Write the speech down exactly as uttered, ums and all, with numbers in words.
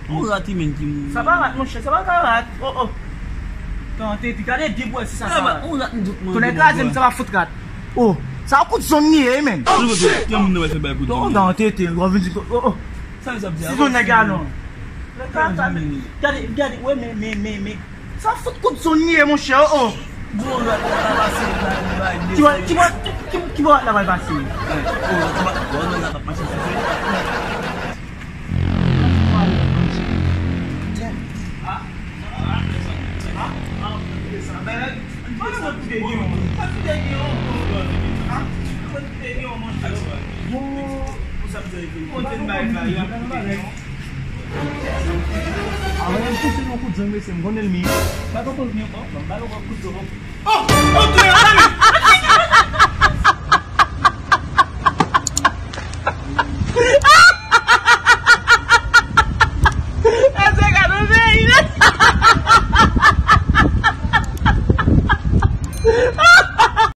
Ou rat wi, menm ki mouri. Sa pa rat, monchè, sa pa ka rat. Oh, oh. Tande, gade de bwè si sa ka rat. Ou rat, m di w. Tonnè kraze m, sa pa fout rat. Oh, sa kout zòn li ye, menm. Yon moun nan wè fè bay kout zòn. Tande, tande, w ap vin di, oh, oh. Sa sa di? Si zòn nèg alon. Gade, gade, wè, men, men, men, men. Sa fout kout zòn li ye, monchè, oh, oh. Ki bò, ki bò, ki, ki, ki bò la pral pase? Avan yon pouse yon kout zòn mesye, m konnen l mi. Ba konprann mi ankò, ban m ba l yon kout zòn. Oh! Oh, touye yon zanmi!